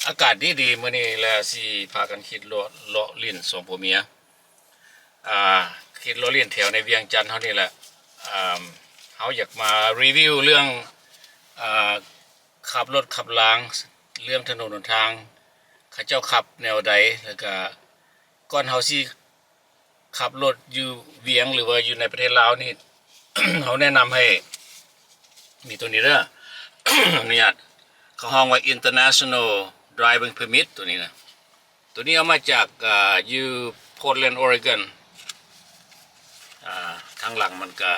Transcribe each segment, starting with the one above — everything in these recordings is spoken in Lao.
ອາກາດດີໆ ມື້ນີ້ ແລະ ຊິພາກັນຂີ່ລົດເລາະຫຼິ້ນສອງຜົວເມຍ ອ່າ ຂີ່ລົດຫຼິ້ນແຖວໃນວຽງຈັນເຮົານີ້ແຫຼະ. ອ່າ ເຮົາຢາກມາຣີວິວເລື່ອງ ອ່າ ຂັບລົດຂັບລາງ ເລື່ອງຖະໜົນຫົນທາງ ເຂົາເຈົ້າຂັບແນວໃດ ແລ້ວກະກ່ອນເຮົາຊິ ຂັບລົດຢູ່ວຽງ ຫຼືວ່າຢູ່ໃນປະເທດລາວນີ້ ເຮົາແນະນຳໃຫ້ມີໂຕນີ້ເດີ ອະນຸຍາດ ເຂົາຮ້ອງວ່າ International Driving Permit ໂຕນີ້ນະ. ໂຕນີ້ເອົາມາຈາກ ອ່າ ຢູ່ Portland Oregon. ອ່າ ທາງຫຼັງມັນກະ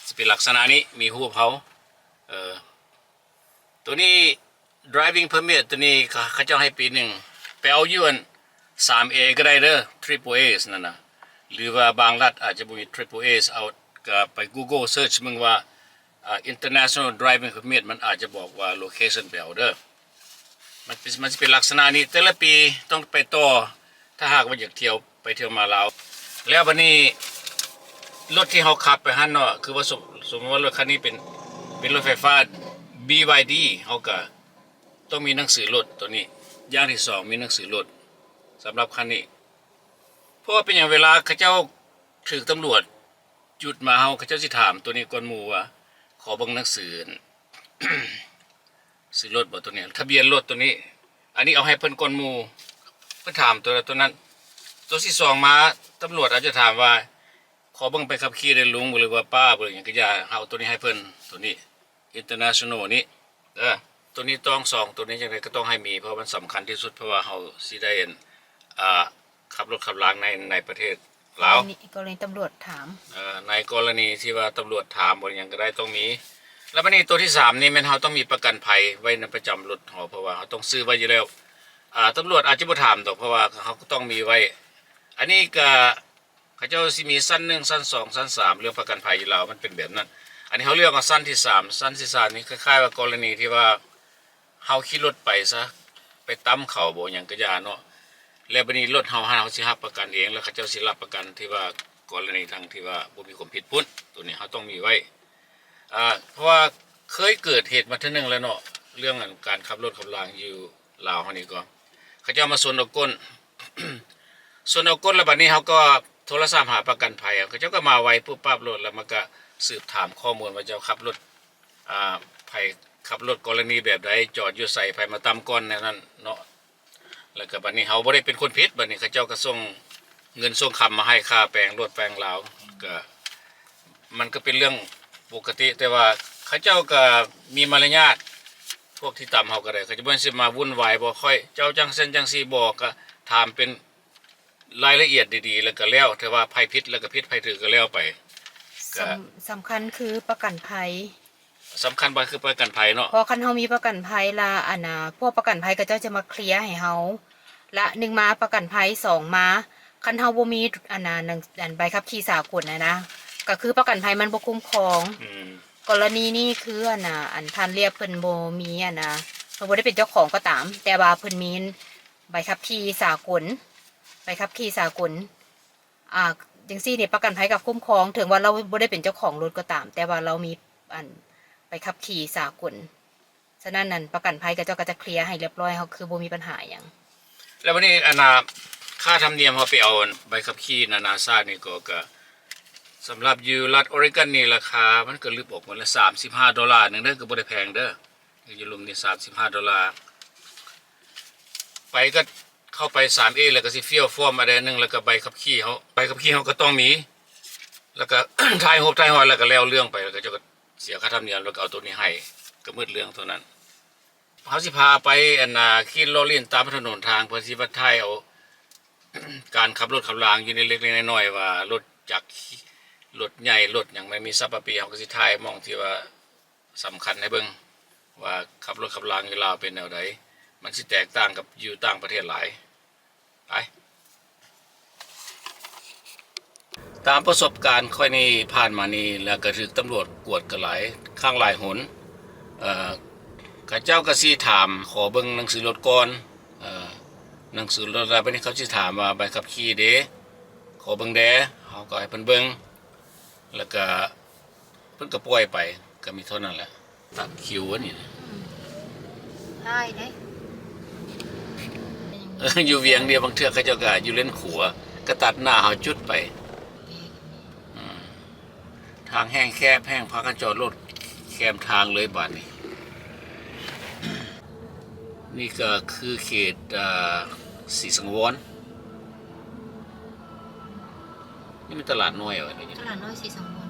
ຊິເປັນລັກສະນະນີ້ ມີຮູບເຮົາ ເອີ ໂຕນີ້ driving permit ໂຕນີ້ເຂົາ ເຂົາເຈົ້າໃຫ້ປີໜຶ່ງ ໄປເອົາຢູ່ອັນ ສາມເອ ກໍໄດ້ເດີ triple A ນັ້ນນະ ຫຼືວ່າບາງລັດອາດຈະບໍ່ມີ triple A ເອົາ ກໍໄປ Google search ເບິ່ງວ່າ ອ່າ international driving permit ມັນອາດຈະບອກວ່າ location ໄປເອົາເດີ. ມັນ ມັນຊິເປັນລັກສະນະນີ້ ແຕ່ລະປີຕ້ອງໄປຕໍ່ ຖ້າຫາກວ່າຢາກທ່ຽວໄປທ່ຽວມາລາວ. ແລ້ວບາດນີ້ ລົດທີ່ເຮົາຂັບໄປຫັ້ນເນາະ ຄືວ່າສົມ ສົມມຸດວ່າລົດຄັນນີ້ເປັນ ເປັນລົດໄຟຟ້າ BYD ເຮົາກະຕ້ອງມີໜັງສືລົດໂຕນີ້ ຢ່າງທີສອງ ມີໜັງສືລົດສຳລັບຄັນນີ້. ເພາະວ່າເປັນຫຍັງ ເວລາເຂົາເຈົ້າຖືກຕຳຫຼວດຢຸດມາ ເຮົາ ເຂົາເຈົ້າຊິຖາມໂຕນີ້ກ່ອນໝູ່ວ່າ ຂໍເບິ່ງໜັງສື ຊື້ລົດບໍ່ໂຕນີ້ ທະບຽນລົດໂຕນີ້ ອັນນີ້ເອົາໃຫ້ເພິ່ນກ່ອນໝູ່ ເພິ່ນຖາມໂຕໃດໂຕນັ້ນ. ໂຕທີສອງມາ ຕຳຫຼວດອາດຈະຖາມວ່າ ຂໍເບິ່ງໃບຂັບຂີ່ເດີລຸງ ຫຼືວ່າປ້າ ຫຼືຫຍັງກະຢ່າ ເຮົາເອົາໂຕນີ້ໃຫ້ເພິ່ນ ໂຕນີ້ international ນີ້ ເອີ ໂຕນີ້ຕ້ອງ ສອງໂຕນີ້ຈັ່ງໃດກໍຕ້ອງໃຫ້ມີ ເພາະມັນສຳຄັນທີ່ສຸດ ເພາະວ່າເຮົາຊິໄດ້ ອ່າ ຂັບລົດຂັບລາງໃນ ໃນປະເທດລາວ ກໍລະນີ ກໍລະນີຕຳຫຼວດຖາມ ເອີ ໃນກໍລະນີທີ່ວ່າຕຳຫຼວດຖາມບໍ່ຫຍັງກໍໄດ້ ຕ້ອງມີ. ແລ້ວບາດນີ້ໂຕທີສາມນີ້ແມ່ນເຮົາຕ້ອງມີປະກັນໄພໄວ້ນຳປະຈຳລົດເຮົາ ເພາະວ່າເຮົາຕ້ອງຊື້ໄວ້ຢູ່ແລ້ວ ອ່າ ຕຳຫຼວດອາດຈະບໍ່ຖາມດອກ ເພາະວ່າເຮົາກໍຕ້ອງມີໄວ້. ອັນນີ້ກະ ເຂົາເຈົ້າຊິມີຊັ້ນໜຶ່ງ ຊັ້ນສອງ ຊັ້ນສາມ ເລື່ອງປະກັນໄພຢູ່ລາວມັນເປັນແບບນັ້ນ. ອັນນີ້ເຮົາເລືອກເອົາຊັ້ນທີສາມ ຊັ້ນທີສາມນີ້ຄ້າຍໆວ່າກໍລະນີທີ່ວ່າ ເຮົາຂີ່ລົດໄປຊະ ໄປຕຳເຂົາບໍ່ຫຍັງກະຢ່າເນາະ ແລ້ວບາດນີ້ລົດເຮົາຫັ້ນ ເຮົາຊິຮັບປະກັນເອງ ແລ້ວເຂົາເຈົ້າຊິຮັບປະກັນທີ່ວ່າກໍລະນີທາງທີ່ວ່າບໍ່ມີຄວາມຜິດພຸ້ນ. ໂຕນີ້ເຮົາຕ້ອງມີໄວ້ ອ່າ ເພາະວ່າເຄີຍເກີດເຫດມາເທື່ອໜຶ່ງແລ້ວເນາະ ເລື່ອງອັນການຂັບລົດຂັບລາງຢູ່ລາວເຮົານີ້ກໍ ເຂົາເຈົ້າມາຊົນເອົາກົ້ນ ຊົນເອົາກົ້ນ ແລ້ວບາດນີ້ເຮົາກໍໂທລະສັບຫາປະກັນໄພ ເຂົາເຈົ້າກໍມາໄວປຸບປັບໂລດ ແລ້ວມັນກໍສືບຖາມຂໍ້ມູນວ່າເຈົ້າຂັບລົດ ອ່າ ໃຜຂັບລົດກໍລະນີແບບໃດ ຈອດຢູ່ໃສ ໃຜມາຕຳກ່ອນແນວນັ້ນເນາະ. ແລ້ວກໍບາດນີ້ເຮົາບໍ່ໄດ້ເປັນຄົນຜິດ ບາດນີ້ເຂົາເຈົ້າກໍສົ່ງເງິນສົ່ງຄຳມາໃຫ້ຄ່າແປງລົດແປງລາວ ກໍ ມັນກໍເປັນເລື່ອງປົກກະຕິ ແຕ່ວ່າເຂົາເຈົ້າກໍມີມາລະຍາດ ພວກທີ່ຕຳເຮົາກໍໄດ້ ເຂົາເຈົ້າບໍ່ແມ່ນຊິມາວຸ່ນວາຍ ບໍ່ ຂ້ອຍເຈົ້າຈັ່ງຊັ້ນຈັ່ງຊີ້ ບໍ່ ກໍຖາມເປັນລາຍລະອຽດດີໆ ແລ້ວກໍແລ້ວ ແຕ່ວ່າໃຜຜິດແລ້ວກໍຜິດ ໃຜຖືກກໍແລ້ວໄປ ກໍ ສຳ ສຳຄັນຄືປະກັນໄພ ສຳຄັນກວ່າຄືປະກັນໄພເນາະ ເພາະຄັນເຮົາມີປະກັນໄພລະ ອັນນ່າ ພວກປະກັນໄພເຂົາເຈົ້າຈະມາເຄລຍໃຫ້ເຮົາ ລະໜຶ່ງມາປະກັນໄພ ສອງມາ ຄັນເຮົາບໍ່ມີ ອັນນ່າ ໜັງ ອັນໃບຂັບຂີ່ສາກົນຫັ້ນນະ ກໍຄືປະກັນໄພມັນບໍ່ຄຸ້ມຄອງ. ອືມ ກໍລະນີນີ້ຄື ອັນນ່າ ອັນທ່ານລຽບເພິ່ນບໍ່ມີ ອັນນ່າ ເພິ່ນບໍ່ໄດ້ເປັນເຈົ້າຂອງກໍຕາມ ແຕ່ວ່າເພິ່ນມີໃບຂັບຂີ່ສາກົນ ໃບຂັບຂີ່ສາກົນ ອ່າ ຈັ່ງຊີ້ນີ້ ປະກັນໄພກໍຄຸ້ມຄອງ ເຖິງວ່າລາວບໍ່ໄດ້ເປັນເຈົ້າຂອງລົດກໍຕາມ ແຕ່ວ່າລາວມີ ອັນ ໃບຂັບຂີ່ສາກົນ. ສະນັ້ນ ອັນ ປະກັນໄພເຂົາເຈົ້າກໍຈະເຄລຍໃຫ້ລຽບຮ້ອຍ ເຮົາຄືບໍ່ມີບັນຫາຫຍັງ. ແລ້ວບາດນີ້ ອັນນ່າ ຄ່າທຳນຽມເຮົາໄປເອົາໃບຂັບຂີ່ນານາຊາດນີ້ກໍ ກໍສຳລັບຢູ່ລັດໂອເຣກອນນີ້ ລາຄາມັນກໍລຶບອອກໝົດລະ ສາມສິບຫ້າໂດລາໜຶ່ງເດີ ກໍບໍ່ໄດ້ແພງເດີ ຢູ່ລຸ່ມນີ້ ສາມສິບຫ້າໂດລາ ໄປກໍ ເຂົ້າໄປສາມເອ ແລ້ວກໍຊິຟິວຟອມອັນໃດໜຶ່ງ ແລ້ວກໍໃບຂັບຂີ່ເຮົາ ໃບຂັບຂີ່ເຮົາກໍຕ້ອງມີ ແລ້ວກໍຖ່າຍຮູບຖ່າຍຮອດ ແລ້ວກໍແລ້ວເລື່ອງໄປ ແລ້ວກໍເຈົ້າກໍເສຍຄ່າທຳນຽມ ແລ້ວກໍເອົາໂຕນີ້ໃຫ້ ກໍໝົດເລື່ອງເທົ່ານັ້ນ. ເຮົາຊິພາໄປ ອັນນ່າ ຂີ່ເລາະຫຼິ້ນຕາມຖະໜົນທາງ ເພື່ອຊິມາຖ່າຍເອົາການຂັບລົດຂັບລາງຢູ່ໃນເລັກໆນ້ອຍໆ ວ່າລົດຈັກ ລົດໃຫຍ່ ລົດຫຍັງ ມັນມີສັບປະປີ ເຮົາກໍຊິຖ່າຍໝ່ອງທີ່ວ່າ ສຳຄັນໃຫ້ເບິ່ງວ່າຂັບລົດຂັບລາງຢູ່ລາວເປັນແນວໃດ ມັນຊິແຕກຕ່າງກັບຢູ່ຕ່າງປະເທດຫຼາຍ. ໄປ ຕາມປະສົບການຂ້ອຍນີ້ ຜ່ານມານີ້ ແລ້ວກໍຖືກຕຳຫຼວດກວດກໍຫຼາຍຄັ້ງຫຼາຍຫົນ ເອີ ເຂົາເຈົ້າກໍຊິຖາມ ຂໍເບິ່ງໜັງສືລົດກ່ອນ ເອີ ໜັງສືລົດ ແລ້ວບາດນີ້ເຂົາຊິຖາມວ່າໃບຂັບຂີ່ເດ ຂໍເບິ່ງແດ່ ເຮົາກໍໃຫ້ເພິ່ນເບິ່ງ ແລ້ວກໍ ເພິ່ນກໍປ່ອຍໄປ ກໍມີເທົ່ານັ້ນແຫຼະ ຕັດຄິວອັນນີ້ນະ ອືມ ຫຼາຍເດ້ ຢູ່ວຽງນີ້ ບາງເທື່ອເຂົາເຈົ້າກໍຢູ່ເລນຂວາ ກໍຕັດໜ້າເຮົາຈຸດໄປ. ອືມ ທາງແຫ້ງແຄບແຫ້ງ ພາກັນຈອດລົດແຄມທາງເລີຍບາດນີ້. ນີ້ກໍຄືເຂດ ເອີ ສີສັງວອນ. ນີ້ມັນຕະຫຼາດນ້ອຍຫວາ? ຕະຫຼາດນ້ອຍສີສັງວອນ.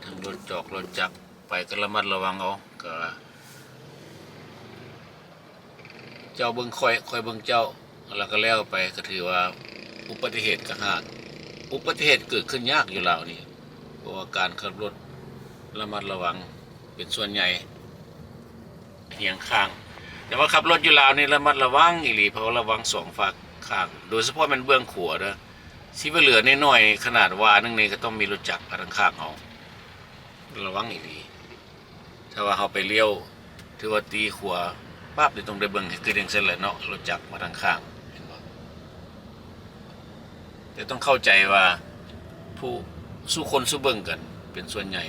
ທາງລົດຈອກລົດຈັກໄປກໍລະມັດລະວັງເອົາ. ກໍເຈົ້າເບິ່ງຂ້ອຍ ຂ້ອຍເບິ່ງເຈົ້າ ແລ້ວກໍແລ້ວໄປ ກໍຖືວ່າອຸບັດຕິເຫດກໍຫາກ ອຸບັດຕິເຫດເກີດຂຶ້ນຍາກຢູ່ລາວນີ້ ເພາະວ່າການຂັບລົດລະມັດລະວັງເປັນສ່ວນໃຫຍ່. ຮຽງຂ້າງ ແຕ່ວ່າຂັບລົດຢູ່ລາວນີ້ລະມັດລະວັງອີ່ຫຼີ ເພາະວ່າລະວັງສອງຟາກຂ້າງ ໂດຍສະເພາະແມ່ນເບື້ອງຂວາເດີ້. ຊິວ່າເຫຼືອໜ້ອຍໆ ຂະໜາດວາໜຶ່ງນີ້ກໍຕ້ອງມີລົດຈັກມາທາງຂ້າງເຮົາ ລະວັງອີ່ຫຼີ. ຖ້າວ່າເຮົາໄປລ້ຽວ ຖືວ່າຕີຂວາປັບນີ້ ຕ້ອງໄດ້ເບິ່ງໃຫ້ຄືຈັ່ງຊັ້ນແຫຼະເນາະ ລົດຈັກມາທາງຂ້າງ ເຫັນບໍ່? ແຕ່ຕ້ອງເຂົ້າໃຈວ່າ ຜູ້ ສູ່ຄົນສູ່ເບິ່ງກັນເປັນສ່ວນໃຫຍ່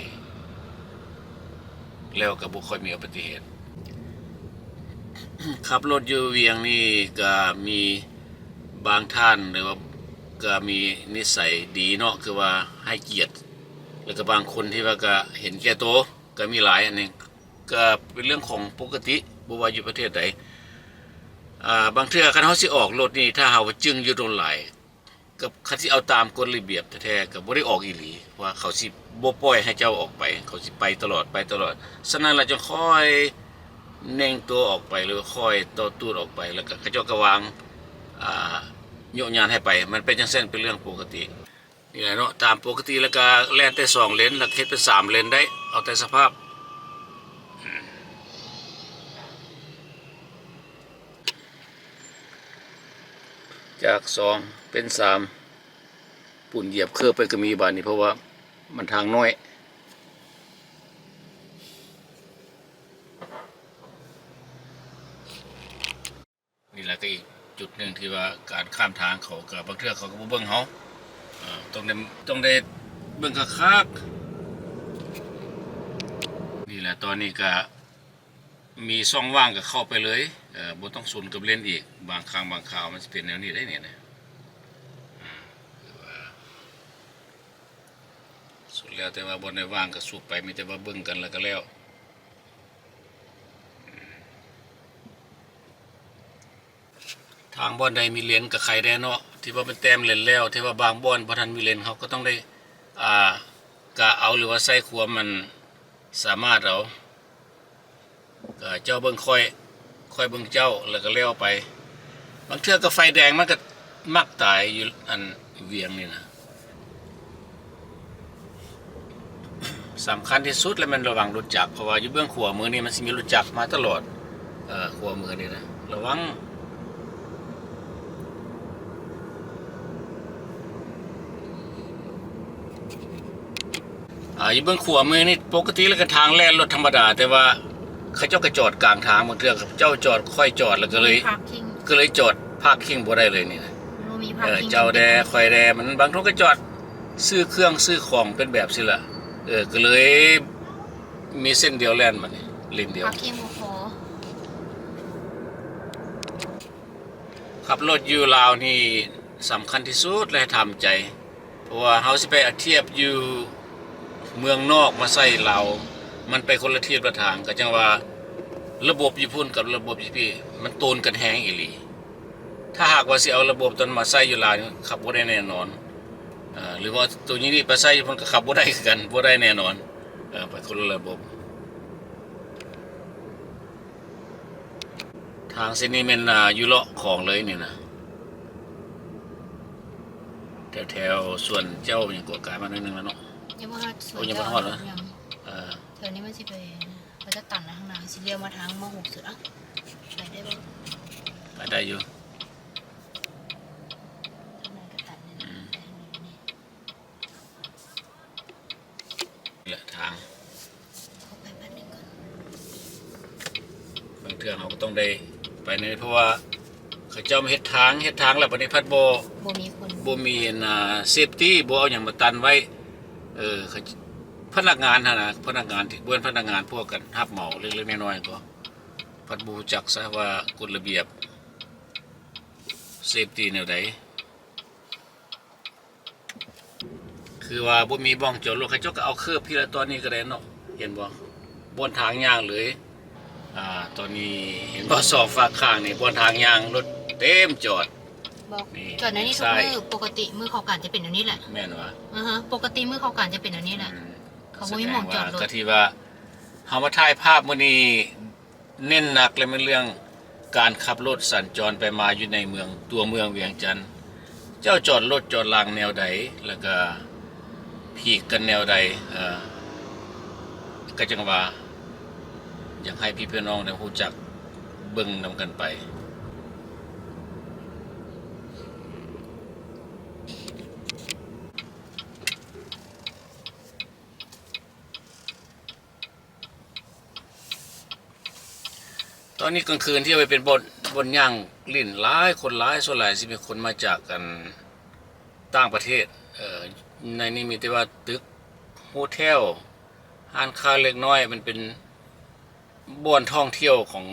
ແລ້ວກໍບໍ່ຄ່ອຍມີອຸບັດຕິເຫດ. ຂັບລົດຢູ່ວຽງນີ້ກໍມີບາງທ່ານ ຫຼືວ່າກໍມີນິໄສດີເນາະ ຄືວ່າໃຫ້ກຽດ ແລ້ວກໍບາງຄົນທີ່ວ່າກໍເຫັນແກ່ໂຕ ກໍມີຫຼາຍ. ອັນນີ້ກໍເປັນເລື່ອງຂອງປົກກະຕິ ບໍ່ວ່າຢູ່ປະເທດໃດ. ອ່າ ບາງເທື່ອຄັນເຮົາຊິອອກລົດນີ້ ຖ້າເຮົາວ່າຈຶ້ງຢູ່ດົນຫຼາຍ ກໍຄັນຊິເອົາຕາມກົດລະບຽບແທ້ໆ ກໍບໍ່ໄດ້ອອກອີ່ຫຼີ ເພາະວ່າເຂົາຊິບໍ່ປ່ອຍໃຫ້ເຈົ້າອອກໄປ ເຂົາຊິໄປຕະຫຼອດ ໄປຕະຫຼອດ. ສະນັ້ນລະຈຶ່ງຄ່ອຍເໜັງຕົວອອກໄປ ຫຼືວ່າຄ່ອຍຕໍ່ຕູດອອກໄປ ແລ້ວກໍເຂົາເຈົ້າກໍວາງ ອ່າ ໂຍະຍານໃຫ້ໄປ. ມັນເປັນຈັ່ງຊັ້ນ ເປັນເລື່ອງປົກກະຕິ. ນີ້ແຫຼະເນາະ ຕາມປົກກະຕິແລ້ວກະແລ່ນແຕ່ສອງເລນ ແລ້ວເຮັດເປັນສາມເລນໄດ້ ເອົາແຕ່ສະພາບ. ຈາກສອງເປັນສາມ ປູນຢຽບເຄີບໄປກໍມີບາດນີ້ ເພາະວ່າມັນທາງນ້ອຍ. ນີ້ແຫຼະກໍອີກຈຸດໜຶ່ງທີ່ວ່າການຂ້າມທາງເຂົາກໍບາງເທື່ອເຂົາກໍບໍ່ເບິ່ງເຮົາ ເອີ ຕ້ອງໄດ້ ຕ້ອງໄດ້ເບິ່ງຄັກໆ. ນີ້ແຫຼະ ຕອນນີ້ກໍມີຊ່ອງວ່າງກໍເຂົ້າໄປເລີຍ ເອີ ບໍ່ຕ້ອງສົນກັບເລນອີກ. ບາງຄັ້ງບາງຄາວມັນຊິເປັນແນວນີ້ເດ້ນີ້ນະ ອາ ຄືວ່າ ສຸດແລ້ວແຕ່ວ່າບ່ອນໃດວ່າງກໍສູບໄປ ມີແຕ່ວ່າເບິ່ງກັນແລ້ວກໍແລ້ວ. ທາງບ່ອນໃດມີເລນກໍໄຄແດ່ເນາະ ທີ່ວ່າມັນແຕ້ມເລນແລ້ວ ແຕ່ວ່າບາງບ່ອນບໍ່ທັນມີເລນ ເຮົາກໍຕ້ອງໄດ້ ອ່າ ກະເອົາ ຫຼືວ່າໃຊ້ຄວາມ ອັນ ສາມາດເອົາ. ກໍເຈົ້າເບິ່ງຂ້ອຍ ຂ້ອຍເບິ່ງເຈົ້າ ແລ້ວກໍແລ້ວໄປ. ບາງເທື່ອກໍໄຟແດງມັນກໍມັກຕາຍຢູ່ ອັນ ວຽງນີ້ນະ. ສຳຄັນທີ່ສຸດລະແມ່ນລະວັງລົດຈັກ ເພາະວ່າຢູ່ເບື້ອງຂວາມືນີ້ມັນຊິມີລົດຈັກມາຕະຫຼອດ ເອີ ຂວາມືນີ້ນະ ລະວັງ. ອ່າ ຢູ່ເບື້ອງຂວາມືນີ້ ປົກກະຕິແລ້ວກໍທາງແລ່ນລົດທຳມະດາ ແຕ່ວ່າເຂົາເຈົ້າກໍຈອດກາງທາງ ບາງເທື່ອເຂົາເຈົ້າຈອດ ຂ້ອຍຈອດ ແລ້ວກໍເລີຍ ພາກຄິງ ກໍເລີຍຈອດພາກຄິງບໍ່ໄດ້ເລີຍນີ້ນະ. ບໍ່ມີພາກ ເອີ ຄິງ ເຈົ້າແດ່ ຂ້ອຍແດ່ ມັນບາງຄົນກໍຈອດຊື້ເຄື່ອງຊື້ຂອງເປັນແບບຊີ້ລະ ເອີ ກໍເລີຍມີເສັ້ນດຽວແລ່ນບາດນີ້ ເລນດຽວ ພາກຄິງບໍ່ພໍ. ຂັບລົດຢູ່ລາວນີ້ສຳຄັນທີ່ສຸດ ແລະ ໃຫ້ທຳໃຈ ເພາະວ່າເຮົາຊິໄປອາທຽບຢູ່ເມືອງນອກມາໃສ່ລາວ ມັນໄປຄົນລະທິດລະທາງ ກໍຈັ່ງວ່າລະບົບຢູ່ພຸ້ນກັບລະບົບຢູ່ພີ້ ມັນໂຕນກັນແຮງອີ່ຫຼີ. ຖ້າຫາກວ່າຊິເອົາລະບົບຕົນມາໃຊ້ຢູ່ລາວນີ້ ຂັບບໍ່ໄດ້ແນ່ນອນ ເອີ ຫຼືວ່າໂຕນີ້ນີ້ໄປໃຊ້ຢູ່ພຸ້ນກໍຂັບບໍ່ໄດ້ຄືກັນ ບໍ່ໄດ້ແນ່ນອນ ເອີ ໄປຄົນລະລະບົບ. ທາງເສັ້ນນີ້ແມ່ນ ອ່າ ຢູ່ເລາະຂອງເລີຍນີ້ນະ ແຖວໆສວນເຈົ້າຫຍັງກວ່າ ກາຍມາໜ້ອຍໜຶ່ງແລ້ວເນາະ. ຍັງບໍ່ຮອດສວນ ໂອ້ ຍັງບໍ່ຮອດເນາະ ເຈົ້າຫຍັງ ເອີ ແຖວນີ້ມັນຊິໄປ ເຂົາຈະຕັນນະ ທາງໜ້າ ຊິລ້ຽວມາທາງມະຫົກສຸດ. ເອົ້າ ໄປໄດ້ບໍ່? ໄປໄດ້ຢູ່ ທາງນັ້ນກໍຕັນ ອືມ ໄປທາງນີ້. ແຫຼະທາງ ເຂົ້າໄປແປັບໜຶ່ງກ່ອນ ບາງເທື່ອເຮົາກໍຕ້ອງໄດ້ໄປໃນ ເພາະວ່າເຂົາເຈົ້າມາເຮັດທາງ ເຮັດທາງແລ້ວບັດນີ້ພັດບໍ່ ບໍ່ມີຄົນ ບໍ່ມີອັນ ອ່າ ເຊຟຕີ້ ບໍ່ເອົາຫຍັງມາຕັນໄວ້ ເອີ ເຂົາ ໄຟ ພະນັກງານຫັ້ນນະ ພະນັກງານທີ່ ບໍ່ແມ່ນພະນັກງານ ພວກກັນຮັບເໝົາເລັກໆນ້ອຍໆ ກໍພັດບໍ່ຮູ້ຈັກຊະວ່າກົດລະບຽບ safety ແນວໃດ. ຄືວ່າບໍ່ມີບ່ອນຈອດລົດ ເຂົາເຈົ້າກໍເອົາເຄີບພີ້ລະຕອນນີ້ກໍໄດ້ເນາະ ເຫັນບໍ່? ບ່ອນທາງຍ່າງເລີຍ. ອ່າ ຕອນນີ້ເຫັນບໍ່? ສອງຟາກຂ້າງນີ້ ບ່ອນທາງຍ່າງລົດເຕັມຈອດ. ບໍ່ ນີ້ ຈອດໃນນີ້ທຸກມື້. ປົກກະຕິມື້ເຂົ້າການຈະເປັນແນວນີ້ແຫຼະ. ແມ່ນວ່າ? ອາຮະ ປົກກະຕິມື້ເຂົ້າການຈະເປັນແນວນີ້ແຫຼະ. ອືມ ເຂົາບໍ່ມີໝ່ອງຈອດລົດ. ສະແດງວ່າ ກໍທີ່ວ່າເຮົາມາຖ່າຍພາບມື້ນີ້ ເນັ້ນໜັກເລີຍແມ່ນເລື່ອງການຂັບລົດສັນຈອນໄປມາຢູ່ໃນເມືອງ ຕົວເມືອງວຽງຈັນ ເຈົ້າຈອດລົດຈອດລາງແນວໃດ ແລ້ວກະຜີກກັນແນວໃດ. ເອີ ກໍຈັ່ງວ່າ ຢາກໃຫ້ພີ່ໆນ້ອງໄດ້ຮູ້ຈັກເບິ່ງນຳກັນໄປ. ຕອນນີ້ກາງຄືນທີ່ເອົາໄປເປັນບ່ອນ ບ່ອນຍ່າງຫຼິ້ນຫຼາຍ ຄົນຫຼາຍ ສ່ວນຫຼາຍຊິເປັນຄົນມາຈາກ ອັນ ຕ່າງປະເທດ. ເອີ ໃນນີ້ມີແຕ່ວ່າຕຶກໂຮເທວ ຮ້ານຄ້າເລັກນ້ອຍ ມັນເປັນບ່ອນທ່ອງທ່ຽວຂອງ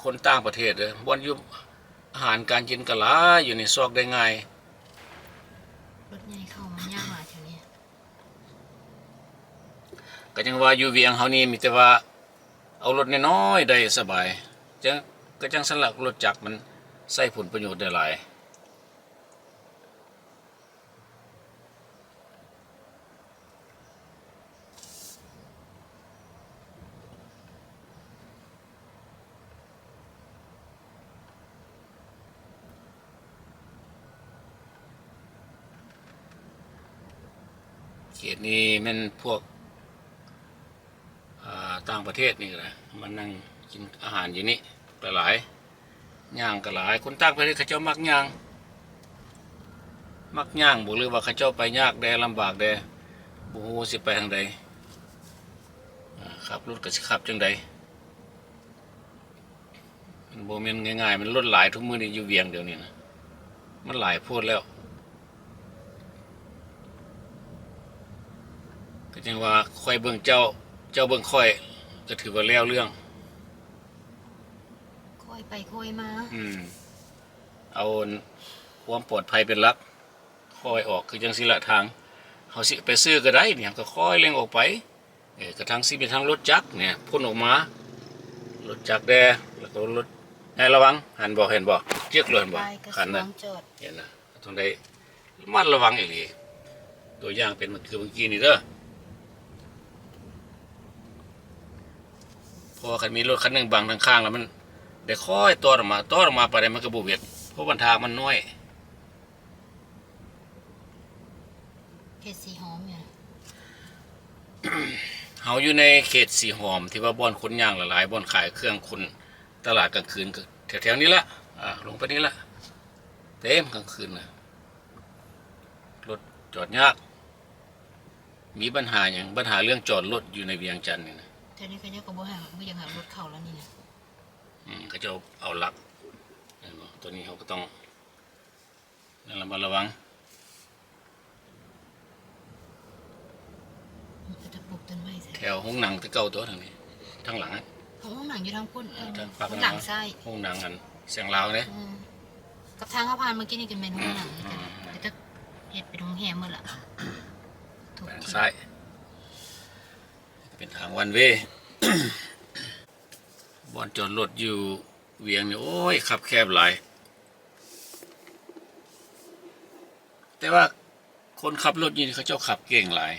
ຄົນຕ່າງປະເທດເດີ ບ່ອນຢູ່ອາຫານການກິນກໍຫຼາຍ ຢູ່ນີ້ຊອກໄດ້ງ່າຍ. ລົດໃຫຍ່ເຂົ້າມາຍາກຫຼາຍແຖວນີ້. ກໍຍັງວ່າຢູ່ວຽງເຮົານີ້ມີແຕ່ວ່າເອົາລົດນ້ອຍໆໄດ້ສະບາຍ ຈັ່ງ ກໍຈັ່ງຊັ້ນລະ ລົດຈັກມັນໃຊ້ຜົນປະໂຫຍດໄດ້ຫຼາຍ. ເຂດນີ້ແມ່ນພວກ ອ່າ ຕ່າງປະເທດນີ້ແຫຼະ ມານັ່ງກິນອາຫານຢູ່ນີ້ຫຼາຍໆ ຍ່າງກໍຫຼາຍ. ຄົນຕ່າງປະເທດເຂົາເຈົ້າມັກຍ່າງ ມັກຍ່າງ ບໍ່ ຫຼືວ່າເຂົາເຈົ້າໄປຍາກແດ່ ລຳບາກແດ່ ບໍ່ຮູ້ຊິໄປທາງໃດ. ອ່າ ຂັບລົດກໍຊິຂັບຈັ່ງໃດ? ມັນບໍ່ແມ່ນງ່າຍໆ ມັນລົດຫຼາຍທຸກມື້ນີ້ຢູ່ວຽງດຽວນີ້ນະ ມັນຫຼາຍໂພດແລ້ວ. ກໍຈັ່ງວ່າຂ້ອຍເບິ່ງເຈົ້າ ເຈົ້າເບິ່ງຂ້ອຍ ກໍຖືວ່າແລ້ວເລື່ອງ. ຄ່ອຍໄປຄ່ອຍມາ. ອືມ ເອົາຄວາມປອດໄພເປັນຫຼັກ. ຄ່ອຍອອກ ຄືຈັ່ງຊີ້ລະ ທາງເຮົາຊິໄປຊື້ກໍໄດ້ນີ້ ເຮົາກໍຄ່ອຍເລັ່ງອອກໄປ. ເອີ ກະທັງຊິມີທັງລົດຈັກນີ້ ພົ້ນອອກມາ ລົດຈັກແດ່ ແລ້ວກໍລົດ ໃຫ້ລະວັງ ຫັ້ນບໍ່ ເຫັນບໍ່? ຈຶກໂລດ ເຫັນບໍ່? ຂັ້ນນະ ເຫັນນະ ຕ້ອງໄດ້ລະມັດລະວັງອີ່ຫຼີ. ຕົວຢ່າງເປັນຄືເມື່ອກີ້ນີ້ເດີ ເພາະວ່າຄັນມີລົດຄັນໜຶ່ງບັງທາງຂ້າງແລ້ວ ມັນໄດ້ຄ່ອຍຕອດອອກມາ ຕອດອອກມາປານໃດມັນກໍບໍ່ຫວຽດ ເພາະວ່າທາງມັນນ້ອຍ. ເຂດສີຫອມນີ້ ເຮົາຢູ່ໃນເຂດສີຫອມ ທີ່ວ່າບ່ອນຄົນຍ່າງຫຼາຍໆ ບ່ອນຂາຍເຄື່ອງຄົນ ຕະຫຼາດກາງຄືນ ກໍແຖວໆນີ້ລະ ອ່າ ລົງໄປນີ້ລະ ເຕັມກາງຄືນນະ ລົດຈອດຍາກ. ມີບັນຫາຫຍັງ? ບັນຫາເລື່ອງຈອດລົດຢູ່ໃນວຽງຈັນນີ້ນະ ແຖວນີ້ເຂົາເຈົ້າກໍບໍ່ໃຫ້ ບໍ່ຢາກໃຫ້ເອົາລົດເຂົ້າແລ້ວນີ້ນະ. ອືມ ເຂົາເຈົ້າເອົາຫຼັກ ແມ່ນບໍ່? ຕົວນີ້ເຮົາກໍຕ້ອງ ລະມັດລະວັງ. ເຂົາຈະປູກຕົ້ນໄມ້ໃສ່ ແຖວໂຮງໜັງແຕ່ເກົ່າຕົວະ ທາງນີ້ ທາງຫຼັງອະ ໂຮງໜັງຢູ່ທາງພຸ້ນ ເອີ ທາງປາກ ທາງຫຼັງຊ້າຍ ໂຮງໜັງອັນແສງລາວເດ້. ອືມ ກັບທາງເຮົາຜ່ານເມື່ອກີ້ນີ້ກໍແມ່ນໂຮງໜັງຄືກັນ ອືມ ແຕ່ຈະເຮັດເປັນໂຮງແຮມໝົດລະ ທຸກ ແປງຊ້າຍ. ເປັນທາງວັນເວ. ບ່ອນຈອດລົດຢູ່ວຽງນີ້ ໂອ້ຍ ຄັບແຄບຫຼາຍ ແຕ່ວ່າຄົນຂັບລົດຢູ່ນີ້ເຂົາເຈົ້າຂັບເກັ່ງຫຼາຍ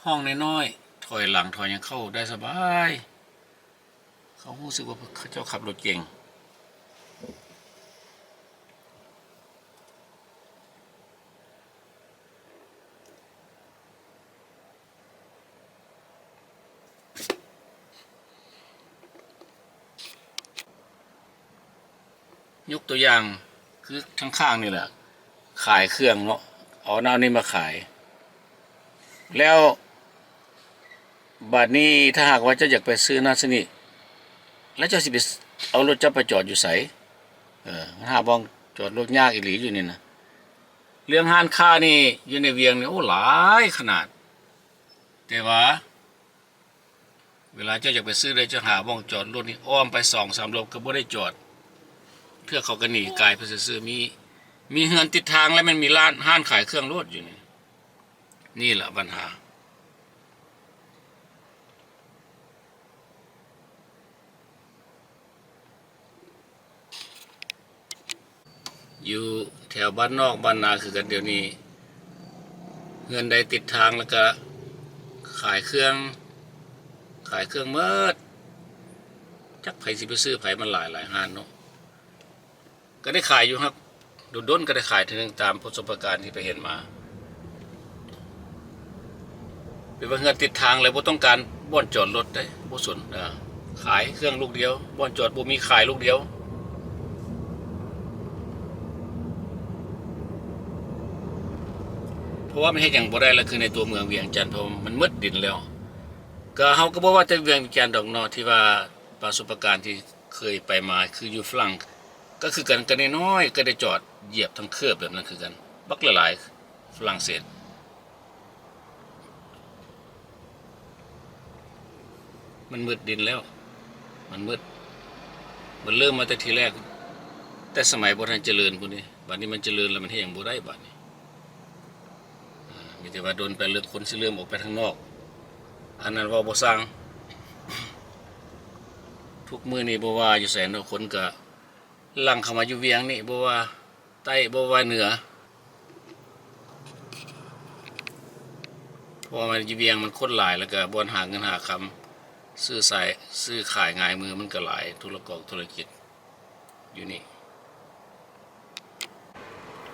ຫ້ອງນ້ອຍໆ ຖອຍຫຼັງຖອຍຫຍັງເຂົ້າໄດ້ສະບາຍ ເຂົາຮູ້ສຶກວ່າເຂົາເຈົ້າຂັບລົດເກັ່ງ. ຍົກຕົວຢ່າງຄືທາງຂ້າງນີ້ແຫຼະ ຂາຍເຄື່ອງເນາະ ເອົານັ້ນເອົານີ້ມາຂາຍ ແລ້ວບາດນີ້ຖ້າຫາກວ່າເຈົ້າຢາກໄປຊື້ນັ້ນຊື້ນີ້ ແລ້ວເຈົ້າຊິໄປ ເອົາລົດເຈົ້າໄປຈອດຢູ່ໃສ? ເອີ ມັນຫາບ່ອນຈອດລົດຍາກອີ່ຫຼີຢູ່ນີ້ນະ. ເລື່ອງຮ້ານຄ້ານີ້ຢູ່ໃນວຽງນີ້ ໂອ້ ຫຼາຍຂະໜາດ. ແຕ່ວ່າເວລາເຈົ້າຢາກໄປຊື້ໄດ້ ເຈົ້າຫາບ່ອນຈອດລົດນີ້ອ້ອມໄປສອງສາມລອບກໍບໍ່ໄດ້ຈອດເທື່ອ ເຂົາກໍໜີກາຍໄປຊື່ໆ. ມີ ມີເຮືອນຕິດທາງ ແລະ ມັນມີຮ້ານ ຮ້ານຂາຍເຄື່ອງໂລດຢູ່ນີ້. ນີ້ລະບັນຫາ. ຢູ່ແຖວບ້ານນອກບ້ານນາຄືກັນ ດຽວນີ້ເຮືອນໃດຕິດທາງແລ້ວກະຂາຍເຄື່ອງ ຂາຍເຄື່ອງໝົດ. ຈັກໃຜຊິໄປຊື້ໃຜ ມັນຫຼາຍ ຫຼາຍຮ້ານເນາະ. ກໍໄດ້ຂາຍຢູ່ ຫາກດົນໆກໍໄດ້ຂາຍເທື່ອໜຶ່ງ ຕາມປະສົບປະການທີ່ໄປເຫັນມາ. ແປວ່າເຮືອນຕິດທາງແລ້ວບໍ່ຕ້ອງການບ່ອນຈອດລົດເດ້ ບໍ່ສົນ ເອີ ຂາຍເຄື່ອງລູກດຽວ ບ່ອນຈອດບໍ່ມີ ຂາຍລູກດຽວ. ເພາະວ່າມັນເຮັດຫຍັງບໍ່ໄດ້ລະ ຄືໃນຕົວເມືອງວຽງຈັນ ເພາະວ່າມັນໝົດດິນແລ້ວ. ກໍເຮົາກໍບໍ່ວ່າແຕ່ວຽງຈັນດອກເນາະ ທີ່ວ່າປະສົບປະການທີ່ເຄີຍໄປມາ ຄືຢູ່ຝຣັ່ງ ກໍຄືກັນ ກໍນ້ອຍໆ ກໍໄດ້ຈອດຢຽບທັງເຄີບແບບນັ້ນຄືກັນ ບັກຫຼາຍໆ ຝຣັ່ງເສດ. ມັນໝົດດິນແລ້ວ ມັນໝົດ ມັນເລີ່ມມາແຕ່ທີແລກ ແຕ່ສະໄໝບໍ່ທັນຈະເລີນພຸ້ນເດ້. ບາດນີ້ມັນຈະເລີນແລ້ວ ມັນເຮັດຫຍັງບໍ່ໄດ້ບາດນີ້. ອ່າ ມີແຕ່ວ່າດົນໄປ ເລີ່ມ ຄົນຊິເລີ່ມອອກໄປທາງນອກ ອັນນັ້ນເວົ້າບໍ່ຊ່າງ. ທຸກມື້ນີ້ບໍ່ວ່າຢູ່ໃສເນາະ ຄົນກະຫຼັ່ງເຂົ້າມາຢູ່ວຽງນີ້ ບໍ່ວ່າໃຕ້ ບໍ່ວ່າເໜືອ ເພາະວ່າຢູ່ວຽງມັນຄົນຫຼາຍ ແລ້ວກະບ່ອນຫາເງິນຫາຄຳ ຊື້ສາຍ ຊື້ຂາຍງ່າຍມືມັນກະຫຼາຍ ທຸລະກອງທຸລະກິດ ຢູ່ນີ້.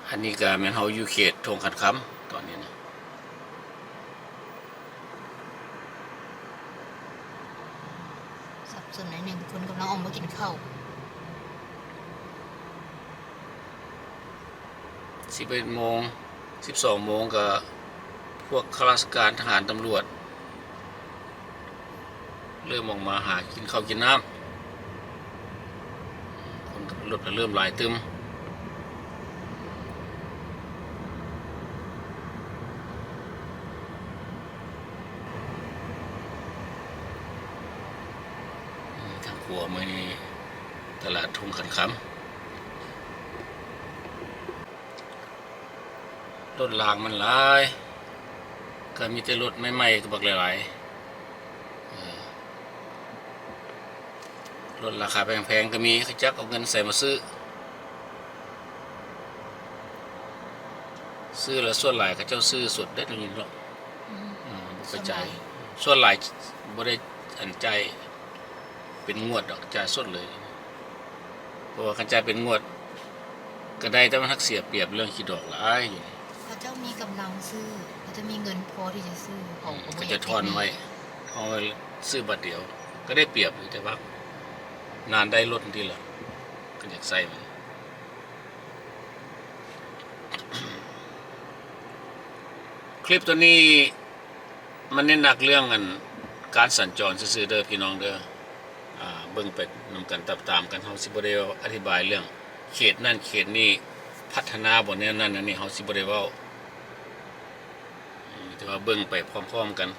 ອັນນີ້ກະແມ່ນເຮົາຢູ່ເຂດທົ່ງຂັນຄຳຕອນນີ້ນະ. ສັບສົນໜ້ອຍໜຶ່ງ ຄົນກຳລັງອອກມາກິນເຂົ້າ. ສິບເອັດໂມງ ສິບສອງໂມງ ກະພວກຂ້າລາຊະການ ທະຫານ ຕຳຫຼວດ ເລີ່ມອອກມາຫາກິນເຂົ້າກິນນ້ຳ ຄົນກັບລົດກະເລີ່ມຫຼາຍຕື່ມ. ທາງຂົວາມື້ນີ້ຕະຫຼາດທົ່ງຂັນຄຳ. ລົດລາງມັນຫຼາຍ ກະມີແຕ່ລົດໃໝ່ໆ ກະບັກຫຼາຍໆ ເອີ ລົດລາຄາແພງໆ ກະມີ ເຂົາຈັກເອົາເງິນໃສມາຊື້ ຊື້ແລ້ວສ່ວນຫຼາຍເຂົາເຈົ້າຊື້ສົດເດ້ ດຽວນີ້ເນາະ ອືມ ອືມ ບໍ່ຄ່ອຍຈ່າຍ ສ່ວນຫຼາຍ ສ່ວນຫຼາຍບໍ່ໄດ້ ອັນ ຈ່າຍເປັນງວດດອກ ຈ່າຍສົດເລີຍ. ເພາະວ່າຄັນຈ່າຍເປັນງວດກະໄດ້ ແຕ່ມັນຮັກເສຍປຽບເລື່ອງຂີ້ດອກຫຼາຍຢູ່. ເຂົາເຈົ້າມີກຳລັງຊື້ ເຂົາເຈົ້າມີເງິນພໍທີ່ຈະຊື້ ເຂົາກໍບໍ່ຢາກຕິດໜີ້ ເຂົາຈະທ້ອນໄວ້ ທ້ອນໄວ້ຊື້ບາດດຽວ ກະໄດ້ປຽບຢູ່ ແຕ່ວ່ານານໄດ້ລົດນີ້ລະ ກະຢາກໃຊ້ມັນ. ຄລິບໂຕນີ້ ມັນເນັ້ນໜັກເລື່ອງ ອັນ ການສັນຈອນຊື່ໆ ເດີພີ່ນ້ອງເດີ. ອ່າ ເບິ່ງໄປນຳກັນ ຕາມໆກັນ ເຮົາຊິບໍ່ໄດ້ອະທິບາຍເລື່ອງເຂດນັ້ນເຂດນີ້ ພັດທະນາບໍ່ແນວນັ້ນແນວນີ້ ເຮົາຊິບໍ່ໄດ້ເວົ້າ. ແຕ່ວ່າເບິ່ງໄປພ້ອມໆກັນ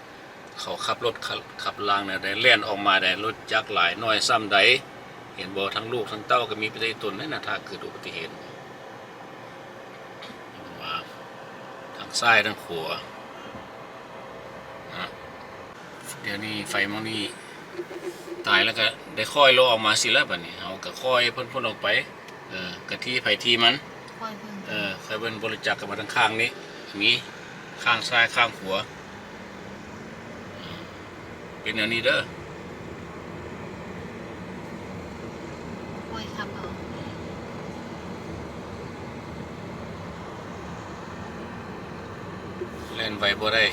ເຂົາຂັບລົດ ຂັບ ຂັບລາງແນວໃດ ແລ່ນອອກມາໃດ ລົດຈັກຫຼາຍໜ້ອຍຊ່ຳໃດ ເຫັນບໍ່? ທັງລູກທັງເຕົ້າກໍມີປະຕິຕົນໃນນະ ຖ້າເກີດອຸບັດຕິເຫດ ວ່າທາງຊ້າຍທາງຂວານະ. ດຽວນີ້ໄຟໝ້ອງນີ້ຕາຍແລ້ວ ກໍໄດ້ຄ່ອຍໂລອອກມາຊີ້ແຫຼະ. ບາດນີ້ເຮົາກໍຄ່ອຍເພິ່ນພົ້ນອອກໄປ ເອີ ກໍທີ່ໃຜທີ່ມັນ ຄ່ອຍເບິ່ງ ເອີ ຄ່ອຍເບິ່ງ. ບໍ່ຮູ້ຈັກກໍມາທາງຂ້າງນີ້ ມີຂ້າງຊ້າຍຂ້າງຂວາ ເປັນແນວນີ້ເດີ. ຄ່ອຍຂັບເອົາ ແລ່ນໄວບໍ່ໄດ້.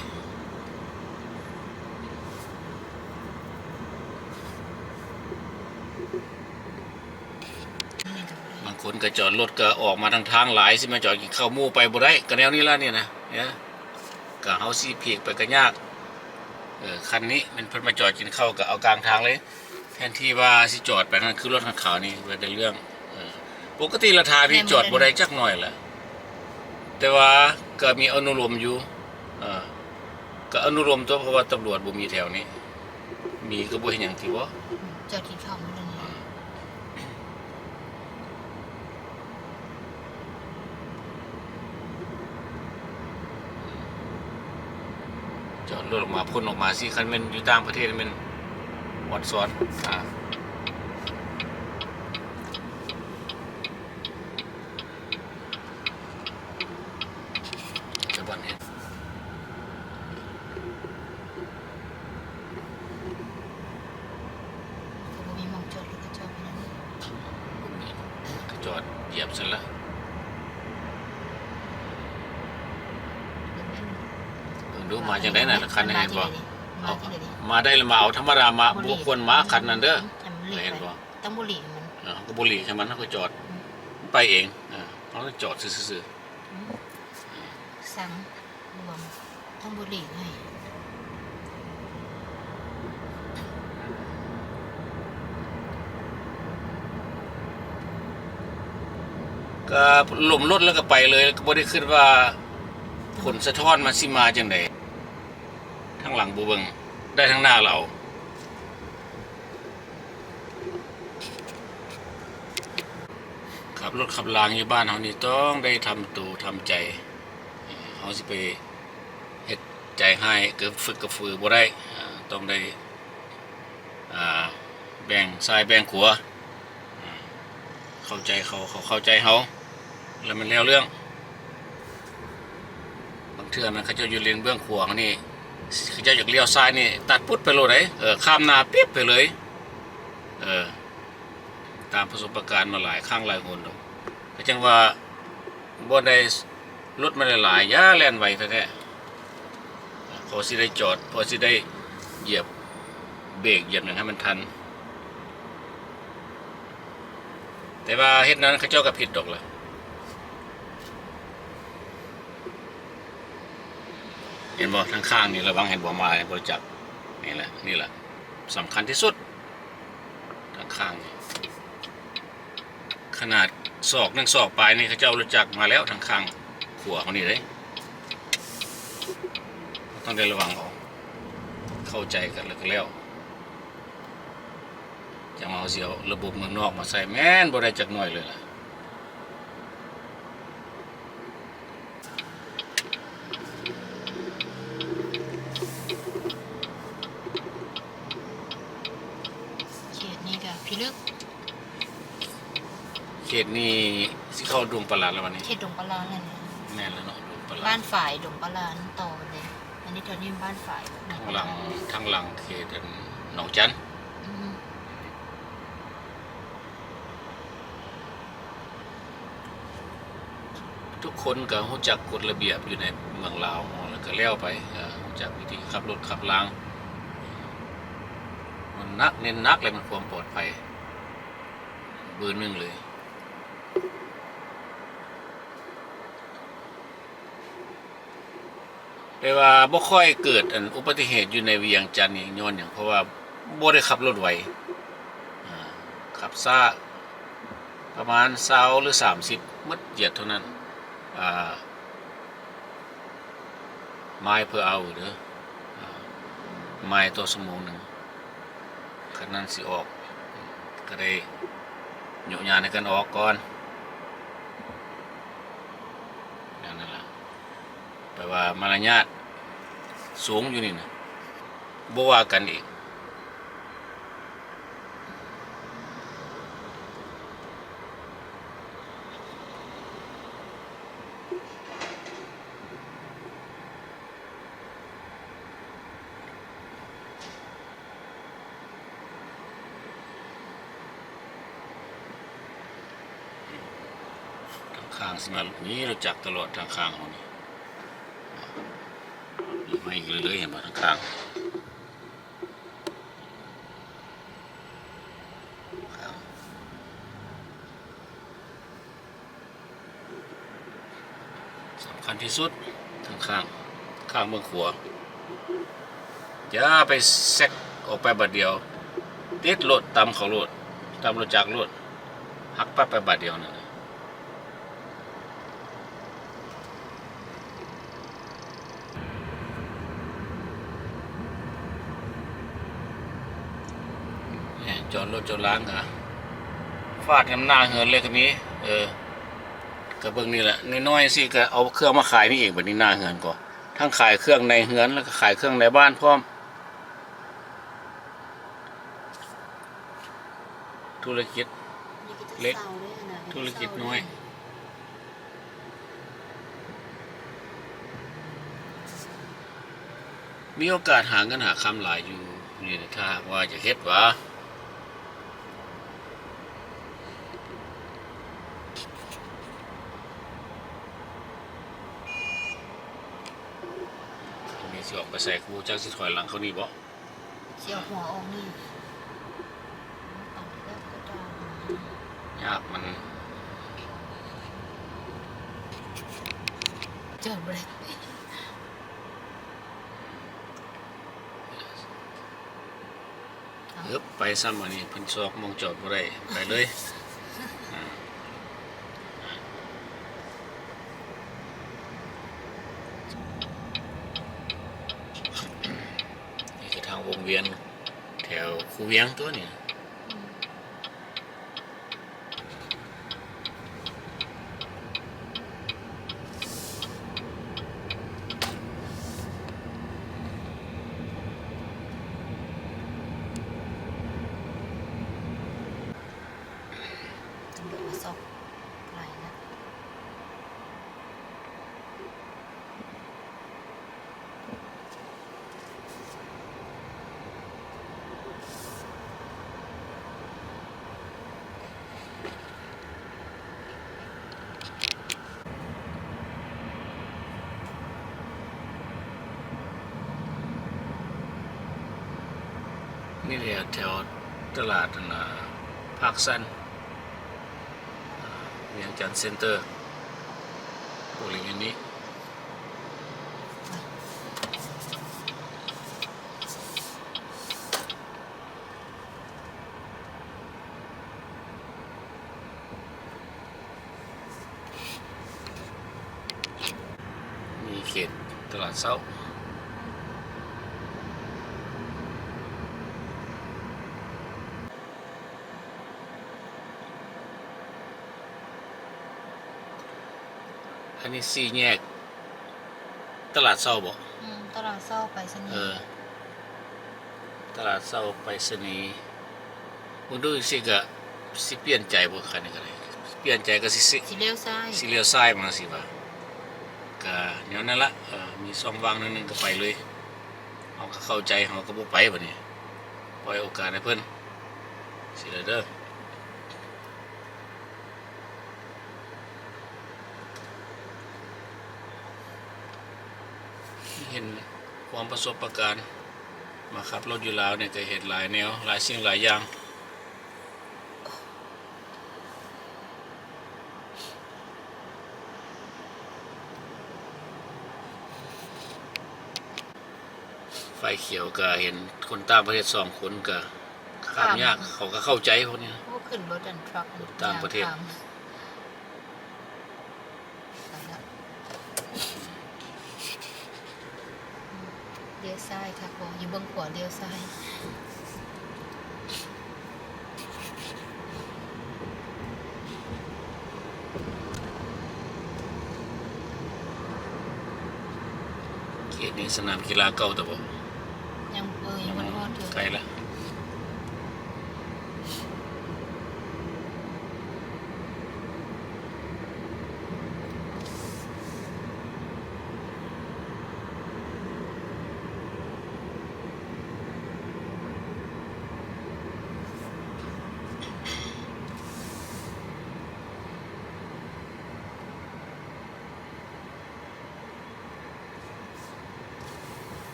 ບາງຄົນກໍຈອດລົດກໍອອກມາທາງທາງຫຼາຍ ຊິມາຈອດກິນເຂົ້າໝູ່ໄປບໍ່ໄດ້ ກໍແນວນີ້ລະນີ້ນະ. ກໍເຮົາຊິພີກໄປກໍຍາກ. ເອີ ຄັນນີ້ແມ່ນເພິ່ນມາຈອດກິນເຂົ້າກໍເອົາກາງທາງເລີຍ ແທນທີ່ວ່າຊິຈອດໄປຫັ້ນ ຄືລົດຄັນຂາວນີ້ ວ່າແຕ່ເລື່ອງ. ເອີ ປົກກະຕິລະຖ້າພີ້ຈອດບໍ່ໄດ້ຈັກໜ້ອຍລະ ແຕ່ວ່າກໍມີອະນຸໂລມຢູ່. ເອີ ກໍອະນຸໂລມຕົວະ ເພາະວ່າຕຳຫຼວດບໍ່ມີແຖວນີ້ ມີກໍບໍ່ເຮັດຫຍັງຕິບໍ? ເຈົ້າກິນເຂົ້າມື້ນີ້ ຈອດລົດອອກມາ ພົ້ນອອກມາຊິ ຄັນແມ່ນຢູ່ຕ່າງປະເທດແມ່ນອອນຊອນ ອ່າ ຈະບັນເຮັດ ກໍບໍ່ມີໝ່ອງຈອດ ແລ້ວກໍຈອດໄປນັ້ນ ບໍ່ມີ ກໍຈອດຢຽບຊັ້ນລະ ເບິ່ງດູມາຈັ່ງໃດນະ ຄັນນັ້ນເຫັນບໍ່? ມາໄດ້ລະມາເອົາ ທຳມະດາມາ ບໍ່ຄວນມາຄັນນັ້ນເດີ ເຫັນບໍ່? ຕ້ອງບໍຫຼີກໃຫ້ມັນ ເອີ ເຮົາກໍບໍຫຼີກໃຫ້ມັນ ເຮົາກໍຈອດ ອືມ ໄປເອງ ເອີ ເຮົາຈອດຊື່ໆ ອືມ ສັ່ງລວມ ຕ້ອງບໍຫຼີກໃຫ້ ກໍລົມລົດແລ້ວກໍໄປເລີຍ ກໍບໍ່ໄດ້ຄິດວ່າຜົນສະທ້ອນມັນຊິມາຈັ່ງໃດ ທາງຫຼັງບໍ່ເບິ່ງ ໄດ້ທາງໜ້າລາວ. ຂັບລົດຂັບລາງຢູ່ບ້ານເຮົານີ້ຕ້ອງໄດ້ທຳໂຕທຳໃຈ ເຮົາຊິໄປເຮັດໃຈຮ້າຍ ເກີບຝຶກກະຝືບໍ່ໄດ້ ຕ້ອງໄດ້ ອ່າ ແບ່ງຊ້າຍແບ່ງຂວາ ເຂົ້າໃຈເຂົາ ເຂົາເຂົ້າໃຈເຮົາ ແລ້ວມັນແລ້ວເລື່ອງ. ບາງເທື່ອນະ ເຂົາເຈົ້າຢູ່ເລນເບື້ອງຂວານີ້ ເຂົາເຈົ້າຢາກລ້ຽວຊ້າຍນີ້ ຕັດປຸດໄປໂລດເດ້ ເອີ ຂ້າມໜ້າປິບໄປເລີຍ ເອີ ຕາມປະສົບປະການມາຫຼາຍຄັ້ງຫຼາຍຫົນດອກ ກໍຈັ່ງວ່າ ບ່ອນໃດລົດມັນຫຼາຍໆ ຢ່າແລ່ນໄວແທ້ໆ ພໍຊິໄດ້ຈອດ ພໍຊິໄດ້ຢຽບເບຣກ ຢຽບຫຍັງໃຫ້ມັນທັນ ແຕ່ວ່າເຮັດນັ້ນເຂົາເຈົ້າກໍຜິດດອກລະ ເຫັນບໍ່? ທາງຂ້າງນີ້ລະວັງ ເຫັນບໍ່? ມາໃຫ້ບໍລິຈາກ ນີ້ແຫຼະ ນີ້ແຫຼະສຳຄັນທີ່ສຸດ ທາງຂ້າງນີ້ ຂະໜາດສອກໜຶ່ງສອກປາຍນີ້ ເຂົາເຈົ້າເອົາລົດຈັກມາແລ້ວ ທາງຂ້າງຂົວເຮົານີ້ເດ້ ຕ້ອງໄດ້ລະວັງເອົາ ເຂົ້າໃຈກັນແລ້ວກໍແລ້ວ ຈັ່ງວ່າເຮົາຊິເອົາລະບົບເມືອງນອກມາໃຊ້ ແມ່ນບໍ່ໄດ້ຈັກໜ້ອຍເລີຍລະ. ເຂດນີ້ກໍພິລຶກ ເຂດນີ້ຊິເຂົ້າດົງປະຫຼາດແລ້ວບັດນີ້ ເຂດດົງປະຫຼາດແລ້ວນີ້ ແມ່ນແລ້ວເນາະ ດົງປະຫຼາດ ບ້ານຝາຍ ດົງປະຫຼາດຕໍ່ເລີຍ ອັນນີ້ແຖວນີ້ບ້ານຝາຍ ທາງຫຼັງ ທາງຫຼັງເຂດອັນໜອງຈັນ ອືມ. ທຸກຄົນກໍຮູ້ຈັກກົດລະບຽບຢູ່ໃນເມືອງລາວເຮົາ ແລ້ວກໍແລ້ວໄປ ເອີ ຮູ້ຈັກວິທີຂັບລົດຂັບລາງ ມັນໜັກ ເນັ້ນໜັກເລີຍ ມັນຄວາມປອດໄພເບີໜຶ່ງເລີຍ. ແຕ່ວ່າບໍ່ຄ່ອຍເກີດອັນອຸບັດຕິເຫດຢູ່ໃນວຽງຈັນນີ້ ຍ້ອນຫຍັງ? ເພາະວ່າບໍ່ໄດ້ຂັບລົດໄວ ອາ ຂັບຊ້າ ປະມານຊາວ ຫຼື ສາມສິບ ໝົດຢຽດເທົ່ານັ້ນ ອາ ໄມລ໌ເພີເອົາເດີ ອາ ໄມລ໌ຕໍ່ຊົ່ວໂມງໜຶ່ງ. ຄັນນັ້ນຊິອອກ ກໍໄດ້ໂຍກຍ້າຍໃຫ້ກັນອອກກ່ອນ ແນວນັ້ນລະ. ແປວ່າມາລະຍາດສູງຢູ່ນີ້ນະ ບໍ່ວ່າກັນອີກ. ທາງຂ້າງຊິມາ ມີລົດຈັກຕະຫຼອດທາງຂ້າງເຮົານີ້ ມາອີກເລື້ອຍໆ ເຫັນບໍ່ ທາງຂ້າງ. ສຳຄັນທີ່ສຸດ ທາງຂ້າງ ຂ້າງເບື້ອງຂວາ ຢ່າໄປແຊກອອກໄປບາດດຽວ ຕິດລົດ ຕຳເຂົາໂລດ ຕຳລົດຈັກໂລດ ຫັກປັບໄປບາດດຽວນັ້ນ. ຈອດລົດຈອດລາກະຟາດນຳໜ້າເຮືອນເລີຍກໍມີ. ເອີ ກໍເບິ່ງນີ້ແຫຼະ ນ້ອຍໆ ຊີ້ກໍເອົາເຄື່ອງມາຂາຍນີ້ເອງ. ບັດນີ້ໜ້າເຮືອນກໍທັງຂາຍເຄື່ອງໃນເຮືອນ ແລ້ວກໍຂາຍເຄື່ອງໃນບ້ານພ້ອມ. ທຸລະກິດເລັກ ທຸລະກິດນ້ອຍ. ມີໂອກາດຫາເງິນຫາຄຳຫຼາຍຢູ່ນີ້ ຖ້າຫາກວ່າຢາກເຮັດຫວາ. ນີ້ຊິອອກໄປໃສ ບໍ່ຈັກຊິຖອຍຫຼັງເຂົານີ້ບໍ່? ຊິເອົາຫົວອອກນີ້ ຍາກມັນ ຈອດບໍ່ໄດ້. ເອີບ ໄປຊ້ຳ ອັນນີ້ເພິ່ນຊອກໝ່ອງຈອດບໍ່ໄດ້ ໄປເລີຍ. ອ່າ ນີ້ຄືທາງວົງວຽນແຖວຄູວຽງຕົວນີ້. ຕຳຫຼວດມາຊອກຫຼາຍນະ. ນີ້ແຫຼະ ແຖວຕະຫຼາດ ອັນນ່າ ພາກຊັນ ວຽງຈັນເຊັນເຕີ ບໍລິເວນນີ້. ມີເຂດຕະຫຼາດເຊົ້າ. ອັນນີ້ສີ່ແຍກຕະຫຼາດເຊົ້າບໍ? ອືມ ຕະຫຼາດເຊົ້າໄປສະນີ. ເອີ ຕະຫຼາດເຊົ້າໄປສະນີ. ເບິ່ງດູຊິກະຊິປ່ຽນໃຈບໍ່ ຄັນນີ້ກະໄດ້ ປ່ຽນໃຈກະຊິ ຊິ ຊິລ້ຽວຊ້າຍ ຊິລ້ຽວຊ້າຍ ມັນຊິວ່າ ກະແນວນັ້ນລະ. ເອີ ມີຊ່ອງວ່າງໜ້ອຍໜຶ່ງກະໄປເລີຍ. ເຮົາກະເຂົ້າໃຈ ເຮົາກະບໍ່ໄປບາດນີ້ ປ່ອຍໂອກາດໃຫ້ເພິ່ນຊິລະເດີ. ເຫັນຄວາມປະສົບປະການ ມາຂັບລົດຢູ່ລາວນີ້ກະເຫັນຫຼາຍແນວ ຫຼາຍສິ່ງຫຼາຍຢ່າງ. ໄຟຂຽວກະເຫັນຄົນຕ່າງປະເທດສອງຄົນກະຂ້າມຍາກ ເຂົາກະເຂົ້າໃຈພວກນີ້. ໂອ້ ຂຶ້ນລົດອັນທຣັກ ຄົນຕ່າງປະເທດ ໄປລະ. ລ້ຽວຊ້າຍຄັກບໍ່? ຢູ່ເບື້ອງຂວາລ້ຽວຊ້າຍ. ເຂດນີ້ສະໜາມກິລາເກົ່າແຕ່ບໍ່? ຍັງ ເອີ ຍັງບໍ່ຮອດເທື່ອ ໃກ້ລະ.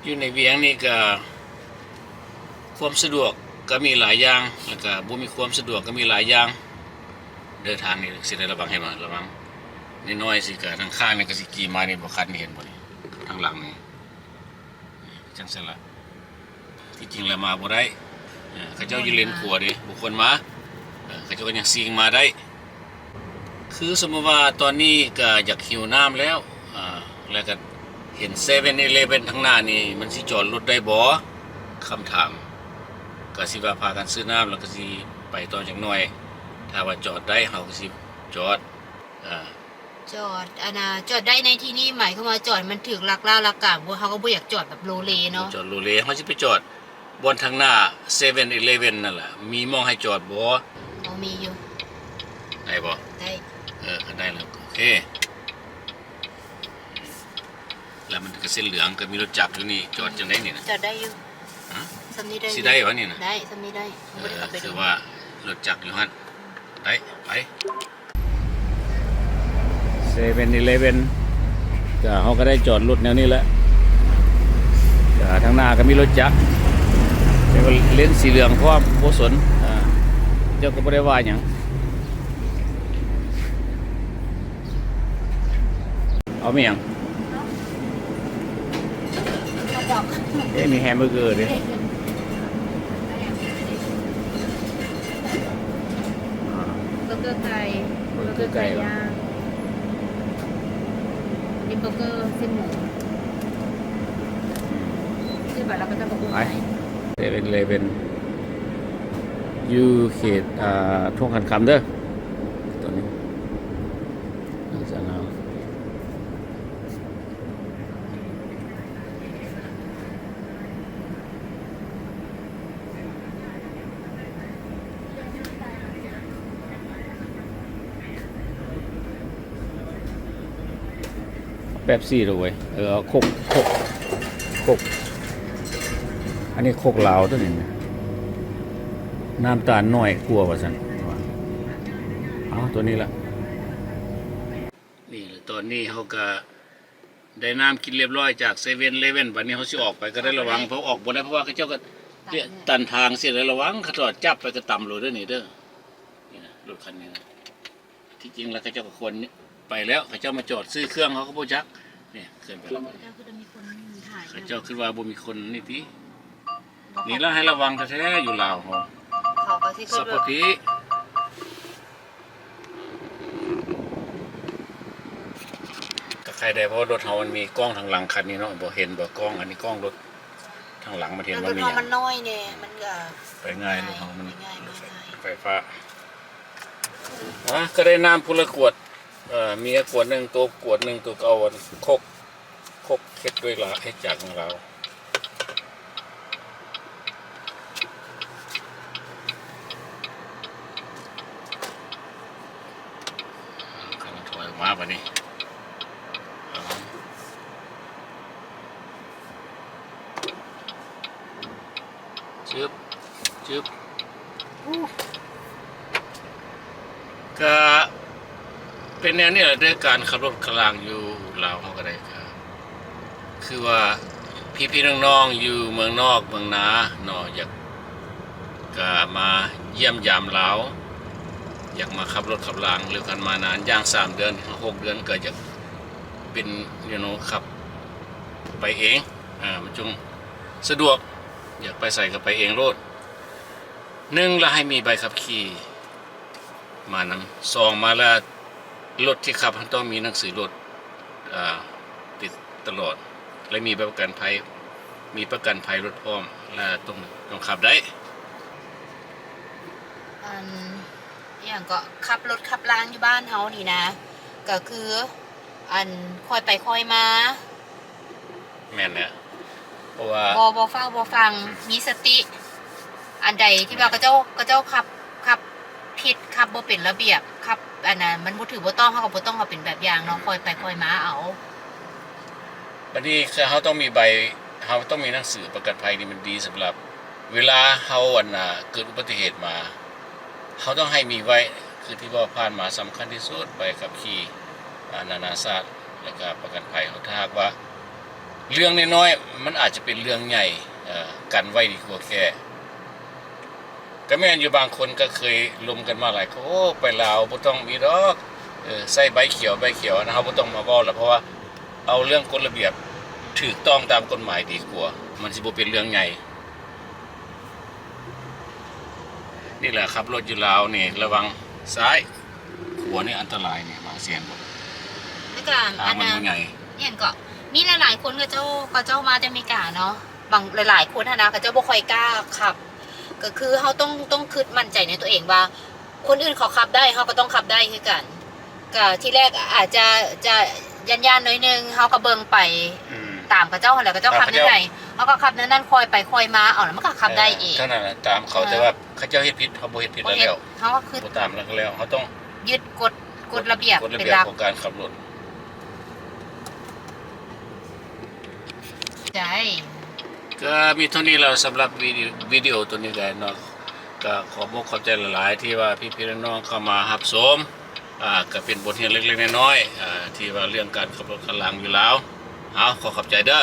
ຢູ່ໃນວຽງນີ້ກະ ຄວາມສະດວກກະມີຫຼາຍຢ່າງ ແລ້ວກະບໍ່ມີຄວາມສະດວກກະມີຫຼາຍຢ່າງ. ເດີນທາງນີ້ຊິໄດ້ລະວັງໃຫ້ມາ ລະວັງນ້ອຍໆ ຊິກະທາງຂ້າງນີ້ກະຊິຂີ່ມານີ້ບໍ່ຄັນນີ້ ເຫັນບໍ່ນີ້ ທາງຫຼັງນີ້ ຈັ່ງຊັ້ນລະ. ທີ່ຈິງແລ້ວມາບໍ່ໄດ້ ເອີ ເຂົາເຈົ້າຢູ່ເລນຂວາເດ້ ບໍ່ຄວນມາ ເອີ ເຂົາເຈົ້າກະຍັງຊິງມາໄດ້. ຄືສົມມຸດວ່າຕອນນີ້ກະຢາກຫິວນ້ຳແລ້ວ ອາ ແລ້ວກະເຫັນເຊເວັ່ນອີເລເວັ່ນທາງໜ້ານີ້ ມັນຊິຈອດລົດໄດ້ບໍ່? ຄຳຖາມ ກໍຊິວ່າພາກັນຊື້ນ້ຳ ແລ້ວກໍຊິໄປຕໍ່ຈັກໜ່ອຍ. ຖ້າວ່າຈອດໄດ້ ເຮົາກໍຊິຈອດ. ເອີ ຈອດ ອັນນ່າ ຈອດໄດ້ໃນທີ່ນີ້ ໝາຍຄວາມວ່າຈອດໃຫ້ມັນຖືກຫຼັກລາວຫຼັກການ. ເຮົາກໍບໍ່ຢາກຈອດແບບໂລເລເນາະ. ຈອດໂລເລ ເຮົາຊິໄປຈອດບ່ອນທາງໜ້າເຊເວັ່ນອີເລເວັ່ນນັ້ນລະ ມີໝ່ອງໃຫ້ຈອດບໍ່? ເຮົາມີຢູ່. ໄດ້ບໍ່? ໄດ້. ເອີ ຄັນໄດ້ແລ້ວ ໂອເຄ. ແລ້ວມັນກໍເສັ້ນເຫຼືອງ ກໍມີລົດຈັກຢູ່ນີ້ ຈອດຈັ່ງໃດນີ້ນະ? ຈອດໄດ້ຢູ່. ຮະ? ສ່ຳນີ້ໄດ້ຢູ່. ຊິໄດ້ບໍ່ນີ້ນະ? ໄດ້ ສ່ຳນີ້ໄດ້. ເອີ ຄືວ່າລົດຈັກຢູ່ຫັ້ນ. ໄດ້ ໄປ. ເຊເວັ່ນອີເລເວັ່ນ ກໍເຮົາກໍໄດ້ຈອດລົດແນວນີ້ແຫຼະ. ກໍທາງໜ້າກໍມີລົດຈັກ ເປັນເລນສີເຫຼືອງພ້ອມ ບໍ່ສົນ. ເຈົ້າກໍບໍ່ໄດ້ວ່າຫຍັງ. ເອົາມີຫຍັງ? ເອີ ມີແຮມເບີເກີເດ້. ເບີເກີໄກ່ ເບີເກີໄກ່ ເບີເກີໄກ່ ໄກ່ຍ່າງ. ອັນນີ້ເບີເກີເສັ້ນໝູ. ອືມ ຊື່ບາດລາວກໍຈະເບີເກີໄກ່. ເຊເວັ່ນອີເລເວັ່ນ ຢູ່ເຂດ ອ່າ ທົ່ງຂັນຄຳເດີ ໂຕນີ້. ເປັບຊີໂລດເວີຍ. ເອີ ເອົາໂຄກ ໂຄກ ໂຄກ ອັນນີ້ໂຄກລາວໂຕນີ້ ນ້ຳຕານໜ້ອຍກວ່າວ່າຊັ້ນ. ເອົາໂຕນີ້ລະ. ນີ້ລະ ຕອນນີ້ເຮົາກະໄດ້ນ້ຳກິນລຽບລ້ອຍຈາກເຊເວັ່ນອີເລເວັ່ນ. ບາດນີ້ເຮົາຊິອອກໄປກໍໄດ້ລະວັງ ເພາະອອກບໍ່ໄດ້ ເພາະວ່າເຂົາເຈົ້າກໍຕັນທາງເສຍແລ້ວ. ລະວັງ ເຂົາຈອດຈັບໄປກໍຕຳໂລດເດີນີ້ເດີ. ນີ້ນະ ລົດຄັນນີ້ນະ ທີ່ຈິງແລ້ວເຂົາເຈົ້າກໍຄວນໄປແລ້ວ ເຂົາເຈົ້າມາຈອດຊື້ເຄື່ອງ ເຮົາກໍບໍ່ຈັກ. ນີ້ເຄື່ອງໄປແລ້ວ. ເຈົ້າຄືມີຄົນຖ່າຍ ເຂົາເຈົ້າຄິດວ່າບໍ່ມີຄົນນີ້ຕິ. ນີ້ລະໃຫ້ລະວັງແທ້ໆ ຢູ່ລາວເຮົາ ເຂົາກໍຊິຄິດວ່າ ສະພະພີ. ກໍໄຄແດ່ ເພາະວ່າລົດເຮົາມັນມີກ້ອງທາງຫຼັງຄັນນີ້ເນາະ. ບໍ່ເຫັນບໍ່ກ້ອງ ອັນນີ້ກ້ອງລົດທາງຫຼັງ ມັນເຫັນວ່າມີຫຍັງ. ລົດເຮົາມັນນ້ອຍແດ່ ມັນກໍໄປງ່າຍ. ລົດເຮົາມັນໄຟຟ້າ. ອ່າ ກໍໄດ້ນ້ຳພຸນລະກວດ. ເອີ ເມຍກວດໜຶ່ງ ໂຕກວດໜຶ່ງ ໂຕກໍເອົາອັນຄົກ ຄົກເຮັດດ້ວຍລາວ ເຮັດຈາກຂອງລາວ. ກຳລັງຖອຍອອກມາບາດນີ້. ຈຶບ ຈຶບ. ກະເປັນແນວນີ້ແຫຼະເດີ ການຂັບລົດຂັບລາງຢູ່ລາວເຮົາກໍໄດ້ ກະຄືວ່າພີ່ໆນ້ອງໆຢູ່ເມືອງນອກເມືອງນາເນາະ ຢາກ ກະມາຢ້ຽມຢາມລາວ ຢາກມາຂັບລົດຂັບລາງ ຫຼືຄັນມານານຢ່າງສາມເດືອນ ຫົກເດືອນ ກະຢາກເປັນ you know ຂັບໄປເອງ ອາ ມັນຈຶ່ງສະດວກ ຢາກໄປໃສກໍໄປເອງໂລດ. ໜຶ່ງລະໃຫ້ມີໃບຂັບຂີ່ມານຳ, ສອງມາລະລົດທີ່ຂັບຫັ້ນຕ້ອງມີໜັງສືລົດ ອາ ຕິດຕະຫຼອດ ແລະ ມີປະກັນໄພ ມີປະກັນໄພລົດພ້ອມ ລະຕ້ອງ ຕ້ອງຂັບໄດ້. ອັນ ອີ່ຫຍັງເກາະ ຂັບລົດຂັບລາງຢູ່ບ້ານເຮົານີ້ນະ ກໍຄື ອັນ ຄ່ອຍໄປຄ່ອຍມາ. ແມ່ນແຫຼະ ເພາະວ່າ ບໍ່ ບໍ່ຟ້າວບໍ່ຟັ່ງ ອືມ ມີສະຕິ. ອັນໃດທີ່ວ່າ ແມ່ນ ເຂົາເຈົ້າ ເຂົາເຈົ້າຂັບ ຂັບຜິດ ຂັບບໍ່ເປັນລະບຽບ ຂັບ ອັນນັ້ນ ມັນບໍ່ຖືກບໍ່ຕ້ອງ ເຮົາກໍບໍ່ຕ້ອງເອົາເປັນແບບຢ່າງເນາະ ອືມ ຄ່ອຍໄປຄ່ອຍມາເອົາ. ບັດນີ້ ເຮົາຕ້ອງມີໃບ ເຮົາຕ້ອງມີໜັງສືປະກັນໄພນີ້ ມັນດີສຳລັບເວລາເຮົາ ອັນນ່າ ເກີດອຸບັດຕິເຫດມາ ເຮົາຕ້ອງໃຫ້ມີໄວ້ ຄືທີ່ເວົ້າຜ່ານມາ ສຳຄັນທີ່ສຸດ ໃບຂັບຂີ່ ອາ ນານາຊາດ ແລ້ວກະປະກັນໄພເຮົາ. ຖ້າຫາກວ່າເລື່ອງນ້ອຍໆ ມັນອາດຈະເປັນເລື່ອງໃຫຍ່ ເອີ ກັນໄວ້ດີກວ່າແກ້. ກະແມ່ນຢູ່ ບາງຄົນກະເຄີຍລົມກັນມາຫຼາຍຄົນ ໂອ້ ໄປລາວບໍ່ຕ້ອງມີດອກ ເອີ ໃຊ້ໃບຂຽວ ໃບຂຽວ ອັນນັ້ນເຮົາບໍ່ຕ້ອງມາເວົ້າລະ ເພາະວ່າເອົາເລື່ອງກົດລະບຽບຖືກຕ້ອງຕາມກົດໝາຍດີກວ່າ ມັນຊິບໍ່ເປັນເລື່ອງໃຫຍ່. ນີ້ແຫຼະ ຂັບລົດຢູ່ລາວນີ້ ລະວັງຊ້າຍ ຂວານີ້ອັນຕະລາຍນີ້ ບາງແສນພຸ້ນ ແລ້ວກະ ທາງມັນບໍ່ໃຫຍ່ ອັນນ່າ ອີ່ຫຍັງເກາະ ມີຫຼາຍໆຄົນ ເຂົາເຈົ້າ ເຂົາເຈົ້າມາຈາກອາເມລິກາເນາະ ບາງ ຫຼາຍໆຄົນຫັ້ນນະ ເຂົາເຈົ້າບໍ່ຄ່ອຍກ້າຂັບ ກໍຄືເຮົາຕ້ອງ ຕ້ອງຄິດໝັ້ນໃຈໃນຕົວເອງວ່າ ຄົນອື່ນເຂົາຂັບໄດ້ ເຮົາກໍຕ້ອງຂັບໄດ້ຄືກັນ. ກໍທີແລກອາດຈະ ຈະຢ້ານໆໜ້ອຍໜຶ່ງ ເຮົາກໍເບິ່ງໄປ ອືມ ຕາມເຂົາເຈົ້າຫັ້ນແຫຼະ ເຂົາເຈົ້າຂັບແນວໃດ ເຮົາກໍຂັບແນວນັ້ນ ຄ່ອຍໄປຄ່ອຍມາ ເອົາ ແລ້ວມັນກໍຂັບໄດ້ເອງ. ເອີ ເທົ່ານັ້ນນະ ຕາມເຂົາ ເອີ ແຕ່ວ່າເຂົາເຈົ້າເຮັດຜິດ ເຮົາບໍ່ເຮັດຜິດແລ້ວ ເຮົາກໍຄື ບໍ່ຕາມແລ້ວ ເຮົາຕ້ອງຍຶດກົດ ກົດລະບຽບ ກົດລະບຽບ ເປັນຫຼັກຂອງການຂັບລົດ. ໃຊ່ ກໍມີເທົ່ານີ້ແລ້ວ ສຳລັບວິດີໂອ ວິດີໂອຕົວນີ້ກໍເນາະ ກໍຂອບອົກຂອບໃຈຫຼາຍໆ ທີ່ວ່າພີ່ໆນ້ອງໆເຂົ້າມາຮັບຊົມ. ອ່າ ກໍເປັນບົດຮຽນເລັກໆນ້ອຍໆ ອ່າ ທີ່ວ່າເລື່ອງການຂັບລົດຄັນລາງຢູ່ລາວ. ເອົາ ຂໍຂອບໃຈເດີ້.